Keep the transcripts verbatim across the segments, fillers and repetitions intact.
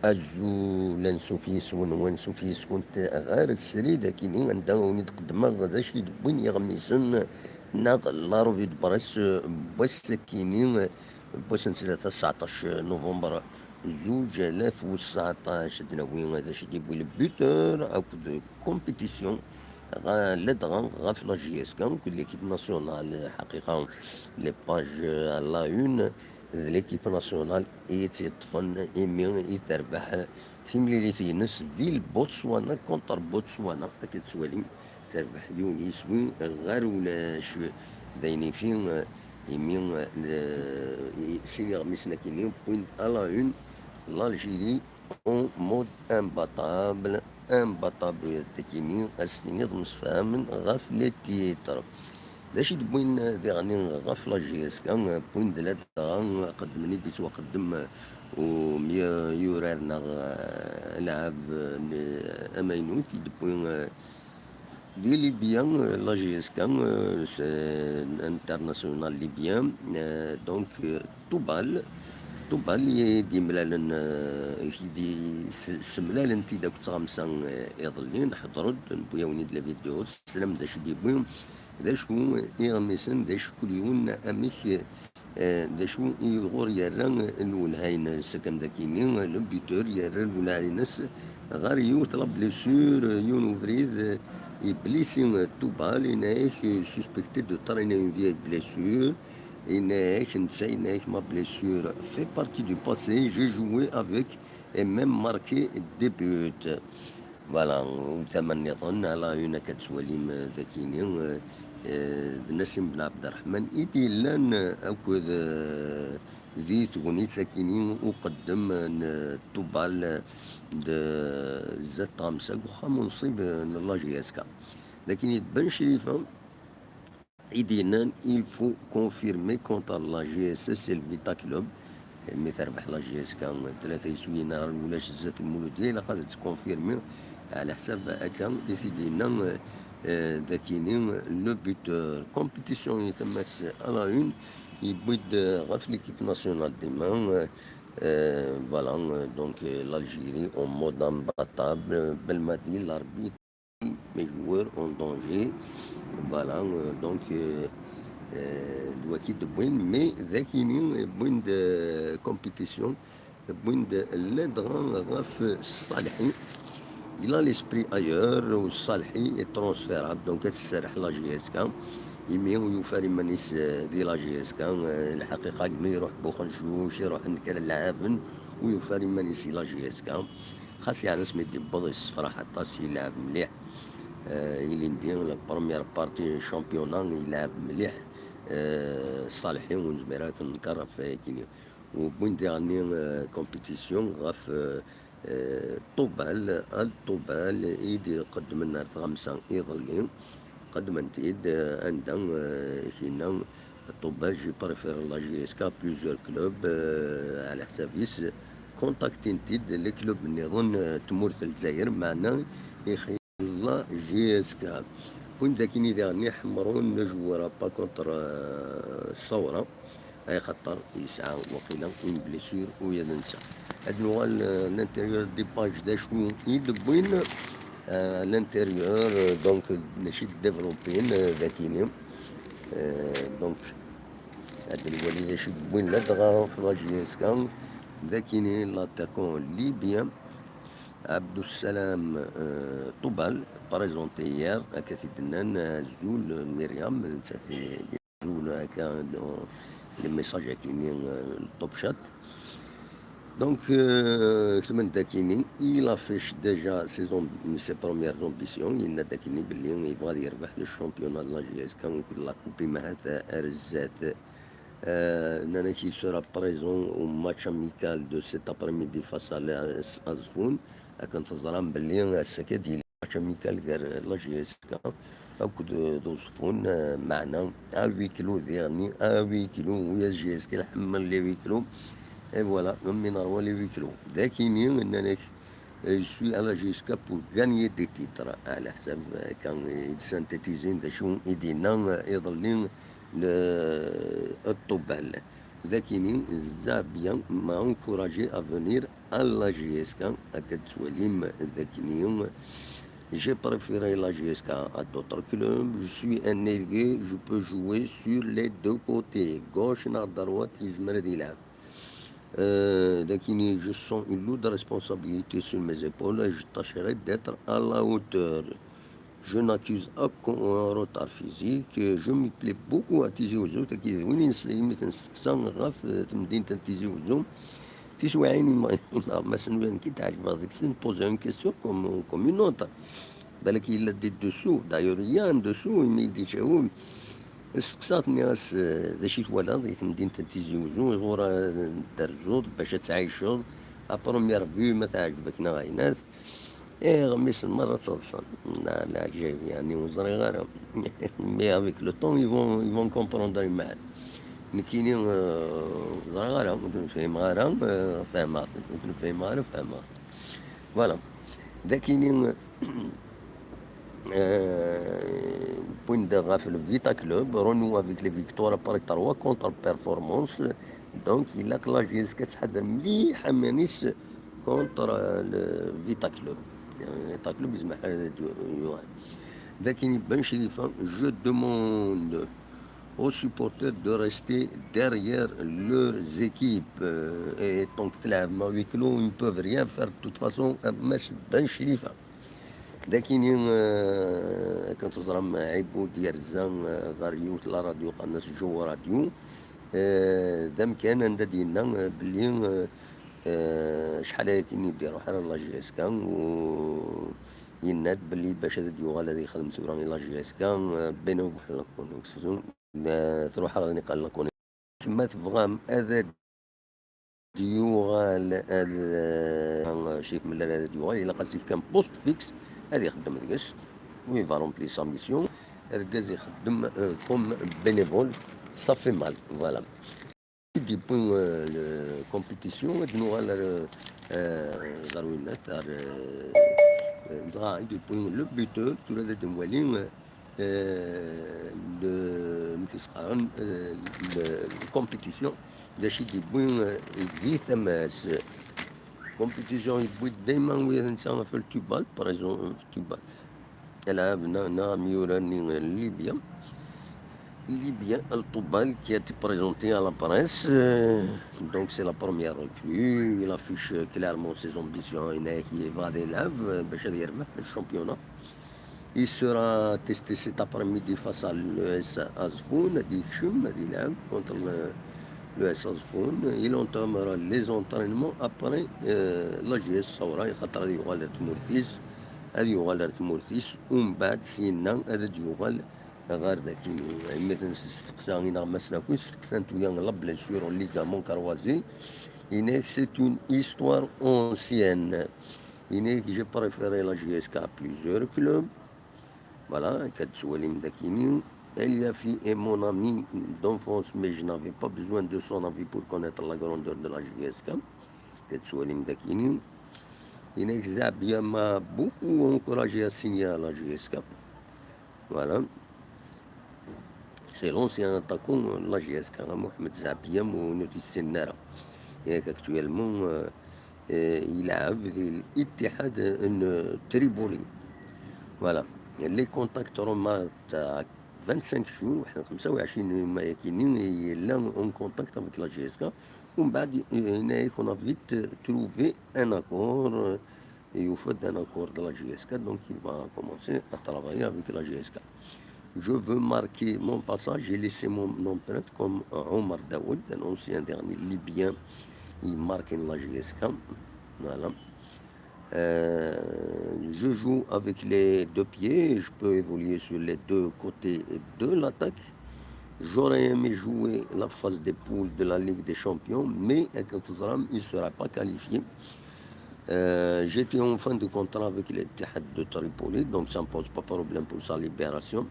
Azul, ansuf yes-wen, wansuf yes-kent ɣer srid akini anda wen-id-qeddmeɣ d acu i d-wwin yiɣmisen neɣ la revue de presse n wass-akini, n wass n ttlata, tseɛṭac november zuǧ alaf u tseɛṭac. Ad d-nawi d acu i d-yewwi le buteur akked compétition ɣ-, ladɣa ɣef la J S K akked l'équipe nationale. Ḥaqiqa, les pages à la une d l'équipe nationale i tt-yeṭṭfen imi i terbeḥ timlilit-ines di Botswana contre Botswana. Akka tettwalim, terbeḥ yiwen yiswi ɣer ulac. D ayen ifi, imi, eh, sin iɣmisen akini wwin-d à la une l'Algérie en mode imbattable. Imbattable, takini ad s-tiniḍ msefhamen ɣef les titres. D acu i d-wwin diɣen ɣef la J S K? Wwin-d ladɣa, qeddmen i d-yettwaqeddem umyurar neɣ alɛab amaynut i d-wwin di Libya, la J S K, international libyen, donc Tubal. Tubal i d-yemlalen, i d-, s-, semlalen-t-id akk d tɣamsa iḍelli, nḥeḍr-d, newwi-awen-id la vidéo, teslam d acu i d-yewwi, d acu iɣmisen, d acu kul yiwen, amek, eh, d acu i ɣur yerra lwelha-ines, akken d akini, le buteur yerra lwelha-ines ɣer yiwet la blessure, yiwen ubrid, eh, iblisi Tubal, yenna-ak, eh, suspecté de traîner une vieille blessure, yenna-ak, netta yenna-ak, ma blessure fait partie du passé, j'ai joué avec et même marqué des buts. Voilà, u tama nniḍen, à la une akka tettwalim, eh, d akini, eh, eh, d Nassim Ben Abderrahman i d-yellan, eh, akked, eh, di tegnit akini uqeddem n Tubal, eh, d zdat tɣamsa deg uxxam unṣib, eh, n la J S K. D akini d Ben Crifa, i d-yennan, il faut confirmer contre la J S S et le Vita Club. Mi terbeḥ la J S K tlata yiswiyen ar ulac zdat Lmuludya, ilaq ad tt-confirmer. Ɛla ḥsab akka i t-id-yenna, eh, d akini le buteur. Compétition i tama-s à la une, yewwi-d, eh, ɣef l'équipe nationale dima, eh, eh, voilà, eh, donc, eh, l'Algérie en mode imbattable, Belmadi, l'arbitre, mes joueurs en danger. Voilà, euh, donc, euh, euh, d waki d-wwin, mais d akini, euh, wwin-d, euh, compétition, wwin-d ladɣa ɣef Ṣalḥi. Il a l'esprit ailleurs, u Ṣalḥi est transférable, donc ad tserreḥ la J S K. Imi ur yufar iman-is, euh, di la J S K, euh, lḥaqiqa, mi iruḥ Buxenjuc, iruḥ n kra n lɛaben, ur yufar iman-is di la J S K. Xas yeɛni asmi d-yewweḍ yessefraḥ aṭas, yelɛeb mliḥ. Eh, ilindi, la première partie championnat, yelɛeb mliḥ. Eh, Ṣalḥi, ur nezmir ara ad t-nenker ɣef wayagi-nni. Wwin diɣenni, eh, compétition ɣef, eh, eh, Ṭubal, Al Ṭubal, i d-iqeddmen ar tɣamsa iḍelli. Qeddmen-t-id, eh, anda, eh, i k-yenna, Ṭubal, je préfère la J S K à plusieurs clubs, euh, ɛla ḥsab-is. Kontaktin-t-id les clubs nniḍen, euh, tmurt n Lezzayer, meɛna ixi-, la J S K. Wwin-d akini diɣenni Ḥemrun, ne jouera pas contre, euh, Ṣawra, axaṭer yesɛa waqila une blessure u ya d netta. Ad nuɣal, euh, l'intérieur des pages d acu i d-wwin, euh, l'intérieur, euh, donc, mačči d-développin, euh, d akini. Euh, donc, Ad nwali d acu i yewwin ladɣa ɣef la J S K, d akini l'attaquant libyen Abdussalam, euh, Ṭubal, présenté hier, akka t-id-nnan, euh, azul Myriam, nettat i, azul akka, euh, les messages akini, euh, top chat. Donc, euh, ktemmen-d akini, il affiche déjà ses amb-, ses premières ambitions, yenna-d akini belli yebɣa ad yerbeḥ le championnat de la J S K akked la coupe, imahat ar zdat. Euh, nnan-ak, il sera présent au match amical de cet après-midi face à l'A S Azfoun. Akken teẓram belli ass-agi ad yili match amical gar la J S K akked, euh, d Uẓeffun, euh, meɛna à huis clos diɣenni, à huis clos, u ya J S K nḥemmel les huis clos. Et voilà, mi nerwa les huis clos. D akini, nnan-ak, euh, je suis à la J S K pour gagner des titres. Ɛla ḥsab, euh, kan, euh, i d-synthétiser d acu i d-yenna, euh, iḍelli, le, Ṭubal. Dakini, Zabia m'a encouragé à venir à la J S K. Akka d-tettwalim, dakini, j'ai préféré la J S K à d'autres clubs. Je suis un ailier, je peux jouer sur les deux côtés, gauche neɣ droite, yezmer ad yelɛeb. Euh, dakini, je sens une lourde responsabilité sur mes épaules et je tâcherai d'être à la hauteur. Je n'accuse aucun retard physique. Je me plais beaucoup à Tizi Ouzou. Tagi d win yesla imi ten-steqsa ɣef, eh, temdint n Tizi Ouzou. Tiswiɛin ineɣmasen uyan ki teɛjbeɣ deg-sen, poser une question comme, comme une autre. Balak yella des dessous. D'ailleurs, il y a un dessous, imi d-iǧaweb. Steqsaɣ-t, nniɣ-as, eh, d acu i twalaḍ di temdint n Tizi Ouzou, iɣur, eh, terzuḍ bac ad tɛiceḍ, à première vue, ma teɛjeb-ak neɣ ayen-at. Iɣmisen merra ttaḍsan. La, leɛǧayeb, yeɛni, ur ẓriɣ ara. Mais avec le temps, ils vont, ils vont comprendre les mal. Nekkini, euh, ur ẓriɣ ara, ur ten-fhimeɣ ara, euh, fehmeɣ-ten. Ur ten-fhimeɣ ara, fehmeɣ-ten. Voilà. Dakini, euh, euh, point de ɣef le Vita Club, renoue avec les victoires après trois contre-performances. Donc, il a que la J S K tettḥadar mliḥ aman-is contre, euh, le Vita Club. Euh, Vita Club, yezmer ad yuɣal. Dakini Ben Cherifa, je demande aux supporters de rester derrière leurs équipes. Euh, et tant que تلعب à huis clos, ils ne peuvent rien faire de toute façon, euh, Mass Ben Cherifa. Dakini, euh, akken teẓram, Ɛibud yerza, euh, ɣer yiwet la radio, qqaren-as Joe Radio. Euh, d amkan anda d-yenna, euh, belli, euh, euh, acḥal aya akken ur d-iruḥ ara la J S K, u yenna-d belli bac ad d-yuɣal ad yexdem tura i la J S K, euh, bina ubeḥ la connexion. Ma truḥ ɣer niqal la connexion. Ma tebɣam ad d-yuɣal, ad, euh, Chérif Mellal ad d-yuɣal, ilaq ad s-yefk un poste fixe, ad ixeddem deg-s. Oui, va remplir sa mission. Argaz ixeddem, euh, comme bénévole, ça fait mal. Voilà. Depuis, euh, la compétition, ad nuɣal ar, euh, ɣer winnat, ar, euh, euh, dɣa, depuis le buteur, tura ad nwali, euh, euh, le, amek i s-qqaren, euh, le, la compétition, d acu i d-yewwi, euh, di tama-s. Compétition yewwi dayma wi netta ɣef le tubal, par exemple, tubal. Yelɛeb neɣ, neɣ amyurar-nni n Libya. Libya, Al Tubal, qui a été présenté à la presse. Euh, donc, c'est la première recrue. Il affiche clairement ses ambitions. Il va aller là, euh, باش يربح le championnat. Il sera testé cet après-midi face à l'E S Azfoun, ad yekcem, ad yelɛeb contre le, l'E S Azfoun. Il entamera les entraînements après, euh, la J S Saoura, xaṭer ad yuɣal ar tmurt-is, ad yuɣal ar tmurt-is, umbeɛd syenna ad d-yuɣal ɣer daki. Imi ten-steqsa ineɣmasen akk, steqsan-t uya la blessure au ligament croisé. Yenna-yak c'est une histoire ancienne. Yenna-yak j'ai préféré la J S K à plusieurs clubs. Voilà, akka tettwalim dakini. Eliafi est mon ami d'enfance, mais je n'avais pas besoin de son avis pour connaître la grandeur de la J S K. Akka tettwalim dakini. Yenna-yak Zabia m'a beaucoup encouragé à signer à la J S K. Voilà. C'est l'ancien attaquant de la J S K, Mohamed Zabia, ur t-yessin ara. Yak actuellement, euh, euh, il a l'Ittihad en Tripoli. Voilà. Les contacts remontent à vingt-cinq jours, خمسة وعشرين يوم يكيني, il est en contact avec la J S K. ومن بعد, euh, on a vite trouvé un accord, euh, et au fait d'un accord de la J S K, donc il va commencer à travailler avec la J S K. Je veux marquer mon passage et laisser mon empreinte comme Omar Daoud, un ancien dernier libyen, il marque la J S K. Voilà. Euh, je joue avec les deux pieds, je peux évoluer sur les deux côtés de l'attaque. J'aurais aimé jouer la phase des poules de la Ligue des Champions, mais avec Tottenham, il ne sera pas qualifié. Euh, j'étais en fin de contrat avec l'Ittihad de Tripoli, donc ça ne pose pas problème pour sa libération.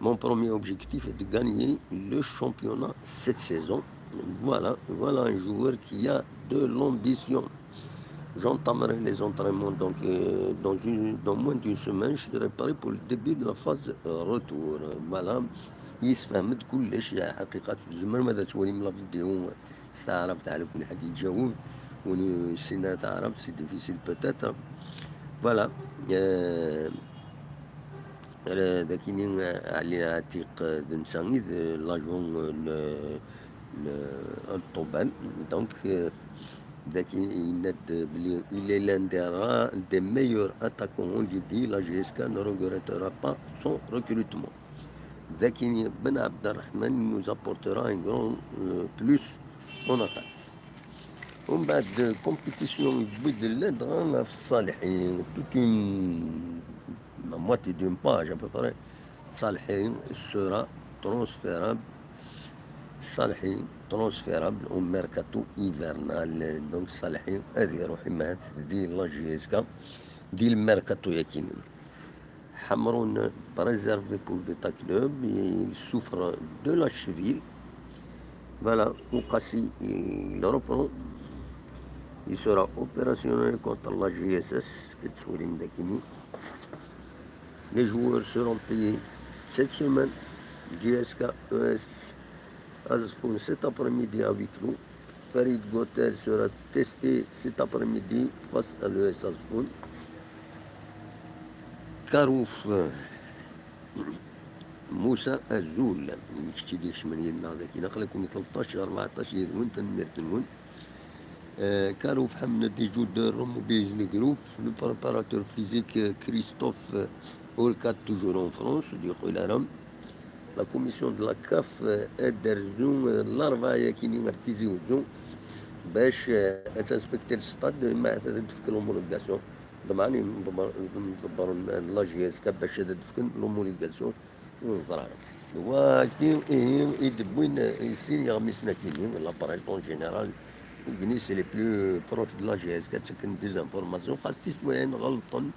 Mon premier objectif est de gagner le championnat cette saison. Voilà, voilà un joueur qui a de l'ambition. J'entamerai les entraînements donc, euh, dans une, dans moins d'une semaine, je serai prêt pour le début de la phase de retour. Voilà. yessefhem-d kullec, ḥaqiqat. Tzemrem ad twalim la vidéo s taɛrabt, ɛla kulli ḥedd yettjaweb, win ur yessinen ara taɛrabt, c'est difficile peut-être. Voilà. Euh, euh, dakini, euh, Ɛli Ɛtiq, euh, d netta i d, euh, l'agent, euh, n, n, n Ṭubal. Donc, euh, Daki yenna-d belli il est l'un des ra-, des meilleurs attaquants en Libye, la J S K ne regrettera pas son recrutement. Daki Ben Abderrahmane nous apportera un grand, euh, plus en attaque. Umbeɛd, compétition yewwi-d llan dɣa ɣef Ṣaliḥi, toute une, la moitié d'une page à peu près. Ṣaliḥi sera transférable. Ṣaliḥi transférable au mercato hivernal. Donc Ṣaliḥi ad iruḥ imahat di la J S K di le mercato-yagi. Hamroun, préservé pour Vita Club, il souffre de la cheville. Voilà, Ouqassi, il reprend. Il sera opérationnel contre la J S S, que tu sois dakini. Les joueurs seront payés cette semaine. J S K E S Azfoun cet après-midi à huis clos. Farid Gotel sera testé cet après-midi face à l'E S Azfoun. Karouf, euh, Moussa Azul, kečč i d-ikecmen yid-neɣ dagi, aql-aken tleṭṭac, rbeɛṭac yid-wen, tanemmirt-nwen. Euh, Karouf Hamnadi, joueur de Romo Beyaz le groupe, le préparateur physique, euh, Christophe, euh, Orcat, toujours en France, di Qularam. La commission de la CAF, euh, ad d-terzu, euh, Larebɛa-yagi-ni ar Tizi Uzzu bac, euh, ad tinspekti le stade, ma ad d-tefk l'homologation. Ḍemɛen yimḍebbren n la J S K bac ad d-fken l'homologation. Ur neẓri ara. Wagi ihi i d-wwin, eh, sin yeɣmisen-agi-ni, la presse en général, wigni c'est les plus proches de la J S K, ttaken des informations, xas tiswiɛin ɣelṭen,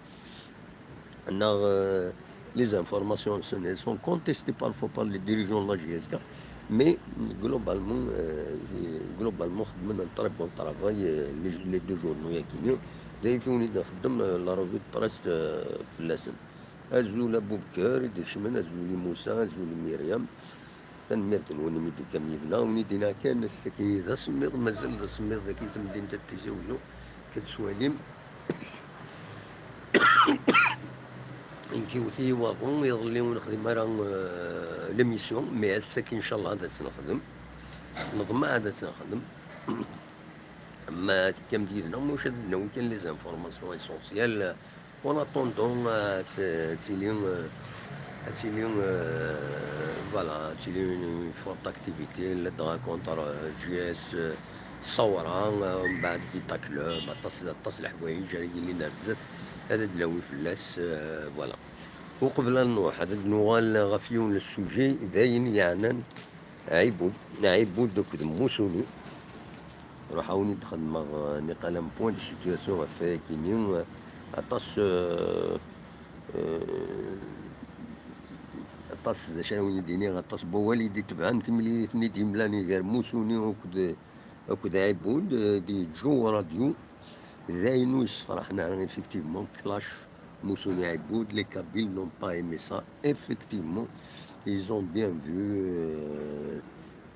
neɣ, euh, les informations sont, elles sont contestées parfois par les dirigeants de la J S K, mais globalement, euh, globalement xedmen un très bon travail, euh, les, les deux journaux-yagi-ni. D ayen i wen-id-nxeddem, euh, la revue de presse, euh, fell-asen. Azul a Bubker, i d-ikecmen, azul i Musa, azul i Myriam. Tanemmirt-nwen imi d-tekkam yid-neɣ. Win i d-yenna kan, ass-agi d asemmiḍ, mazal d asemmiḍ dagi i temdint n Tizi Uzzu. Ad tettwalim. Nekk iwet-iyi waḍu, iḍelli ur nexdim ara, euh, l'émission, mais ass-agi, inchallah, ad tt-nexdem. Neḍmeɛ ad tt-nexdem. Ma tekkam-d yid-neɣ, ma ulac ad d-nawi kan les informations essentielles. En attendant, euh, ad tili, euh, ad tili, euh, voilà, ad tili une, une forte activité, ladɣa contre, euh, J S, euh, Sawra, euh, mbeɛd Vita Club, aṭas, aṭas n leḥwayeǧ ara yilin ar zdat, ad d-nawi fell-as, euh, voilà. Uqbel ad nruḥ, ad d-nuɣal ɣef yiwen n sujet, d ayen yeɛnan Ɛibud, Ɛibud akked Musuni. Ruḥ a wen-id-xedmeɣ, euh, niqal un point de situation ɣef wayagi-ni, euh, aṭas, euh, euh, aṭas, d acu ara wen-id-iniɣ, aṭas n wawal i d-itebɛen timlilit-nni d-yemlan gar Musuni akked, akked Ɛibud, euh, di Joe Radio. D ayen ur yessefraḥen ara, effectivement, clash Musuni Ɛibud, les Kabyles n'ont pas aimé ça. Effectivement, ils ont bien vu, euh,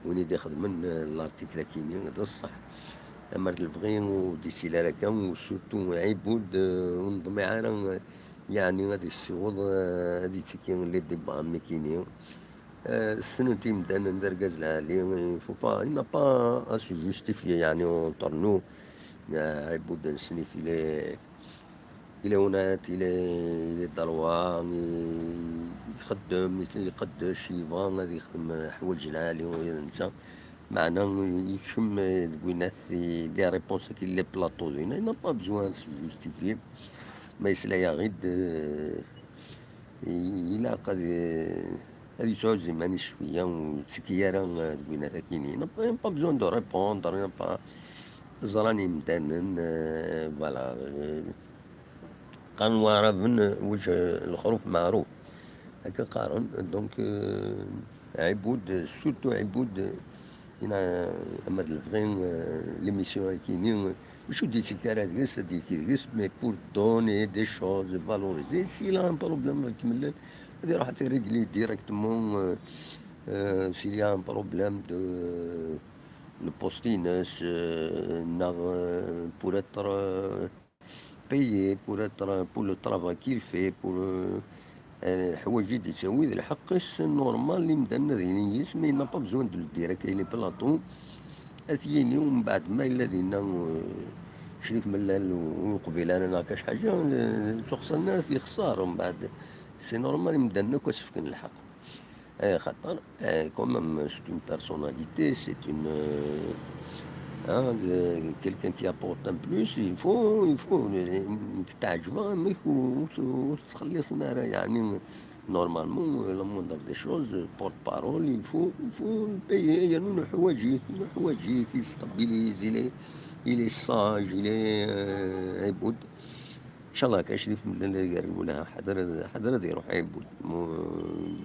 win i d-ixedmen, euh, l'article-agi-ni, d ṣṣeḥ. Amer d lebɣi ur d-isili ara kan, u surtout Ɛibud, euh, ur neḍmiɛ ara, euh, yeɛni ad yessiweḍ, euh, ad yettekki les débats am wigi-ni. Euh, ssnen-t yimdanen d argaz lɛali, il faut pas, il n'a pas à se justifier, yeɛni, entre nous. Euh, Ɛibud, nessen-it, il est, il est honnête, il est, il est droit, i-, ixeddem, i-, iqeddec, yebɣa ad yexdem ḥwayeǧ lɛali ula d netta. Meɛna yekcem, eh, deg winat, i les réponses-agi, les plateaux dinna, il n'a pas besoin de se justifier. Ma yesla-yaɣ-id, eh, i-, ilaq ad, eh, ad yesɛuzz iman-is cwiya, ur yettekki ara, eh, deg winat-agi-ni. Il n'a pas, il n'a pas besoin de répondre, il n'a pas, ẓran yimdanen, eh, voilà, eh, qqaren waɛraben, eh, وجه الخروف معروف. Akka qqaren, donc, euh, Ɛibud, surtout Ɛibud, euh, yenna, euh, ama d lebɣi, euh, l'émission-agi-ni, euh, mačči ur d-yettekki ara deg-s, ad d-yekki deg-s, mais pour donner des choses, valoriser. S'il a un problème avec Mellal, ad iruḥ ad t-irégli directement, euh, euh, s'il y a un problème de, de poste-ines, euh, neɣ, euh, pour être, euh, payé, pour être, pour le travail qu'il fait, pour, euh, euh, leḥwayeǧ i d-yettawi d lḥeqq-is, normal, imdanen ad inin yes, mais il n'a pas besoin de le dire, akka, il est platon. Ad t-yini, umbeɛd ma yella dinna, euh, Crif Mellal ur yeqbil ara neɣ kac ḥaǧa, euh, ttwaxṣan ad t-yexṣer, umbeɛd c'est normal, imdanen akk ad s-fken lḥeqq. Eh, xaṭer, eh, quand même, c'est une personnalité, c'est une, euh, hein, euh, quelqu'un qui apporte un plus, il faut, il faut, euh, teɛǧeb-aɣ amek ur, ur, ur tettxelliṣen ara, yeɛni, normalement, euh, la moindre des choses, euh, porte-parole, il faut, il faut le payer, yernu nuḥwaǧ-it, nuḥwaǧ-it, il stabilise, il est, il est sage, il est, euh, Ɛibud. Inchallah, kac di tmellal gar wala ḥader, ḥader ad iruḥ Ɛibud. Mu-,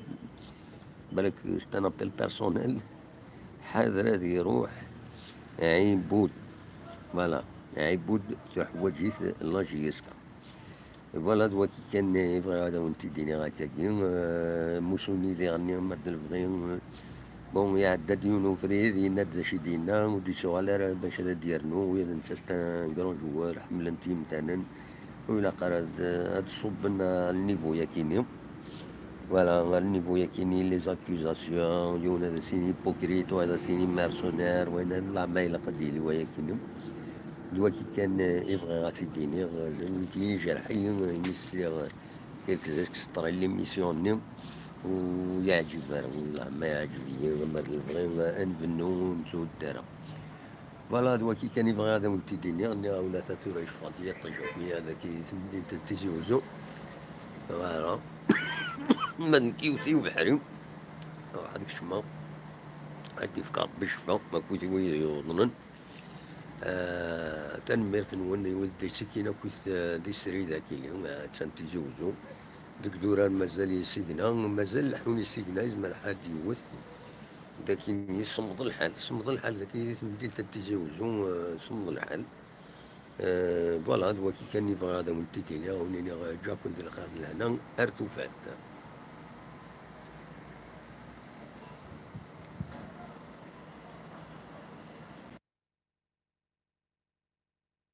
Balak, c'est un appel personnel. Ḥader ad iruḥ Ɛibud. Voilà. Ɛibud tuḥwaǧ-it la J S K. Voilà, d waki kan i bɣiɣ ad awen-t-id-iniɣ akkagi. Euh, Musuni diɣenni, ma d lebɣi, euh, bon, iɛedda-d yiwen ubrid, yenna-d d acu i d-yenna, ur d-yettuɣal ara bac ad d-yernu, ula d netta c'est un grand joueur, ḥemmlen-t yimdanen. Ur ilaq ara ad, ad ṣubben ɣer lnivu-yakini. Voilà, ɣer lnivu-yakini, les accusations, yiwen ad as-yini hypocrite, wayeḍ ad as-yini mercenaire, wayeḍ, la ma ilaq ad yili wayakini. D waki kan, eh, i bɣiɣ ad t-id-iniɣ, eh, nekk ijerḥ-iyi, eh, imi sliɣ, eh, quelques extraits n l'émission-nni, ur yeɛǧib ara, wellah ma yeɛǧib-iyi, ma d lebɣi, eh, ad nbennu, ur netthudd ara. Voilà, d waki kan i bɣiɣ ad awen-t-id-iniɣ, nniɣ-awen ata tura yeffeɣ-d yiṭij akk-nni ad dagi temdint n Tizi Uzzu. Voilà. Ma d nekk iwet-iyi ubeḥri, ruḥ ad kecmeɣ, ad d-ifk Rebbi ccfa, akkit i wid yuḍnen. Ah, tanemmirt-nwen i wid d-ittekkin akkit, ah, di srid akini, ah, attan Tizi Uzzu. Deg idurar mazal isigna, mazal leḥḥun isigna, yezmer lḥal ad d-yewwet. Dakin yessemmeḍ lḥal, semmeḍ lḥal dakin di temdint n Tizi Uzzu, eh, semmeḍ lḥal. Eh, voilà, d waki kan i bɣiɣ ad awen-t-id-iniɣ, ad awen-iniɣ, eh, ǧǧaken di lxir d lehna, ar tufat.